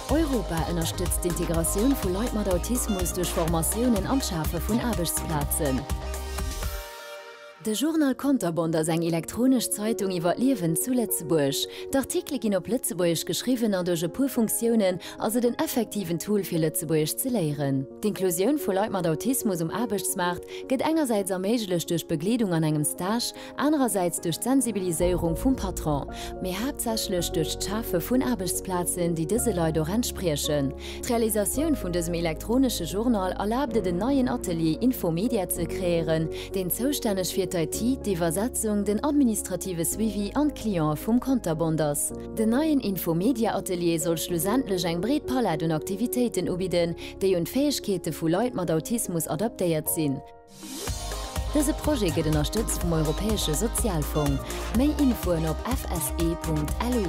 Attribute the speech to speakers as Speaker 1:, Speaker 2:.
Speaker 1: Europa ënnerstëtzt d'Integratioun vu Leit mat Autismus duerch Formatiounen an d'Schafe vun Aarbechtsplazen. De Journal Konterbont ass eng elektronesch Zeitung iwwer d'Liewen zu Lëtzebuerg. D'Artikele ginn op Lëtzebuergesch geschriwwen an duerch e puer Funktiounen ass et en effektiven Tool fir Lëtzebuergesch ze léieren. D'Inklusioun vu Leit mat Autismus um Aarbechtsmaart gëtt engersäits erméiglecht duerch Begleedung an engem Stage, anerersäits duerch d'Sensibiliséierung vum Patron, mee haaptsächlech duerch d'Schafe vun Aarbechtsplazen, déi dëse Leit och entspriechen. D'Realisatioun vun dësem elektronesche Journal erlaabt et en neien Atelier Infomedia ze kreéieren, deen zoustänneg fir d'IT, d'Iwwersetzung, den administrative Suivi an d'Clientë vum Konterbont ass. Den neien Infomedia-Atelier soll schlussendlech eng breet Palett un Aktivitéiten ubidden, déi un d'Fäegkeete vu Leit mat Autismus adaptéiert sinn. Dëse Projet gëtt ënnerstëtzt vum Europäesche Sozialfong. Méi Infoen op fse.lu.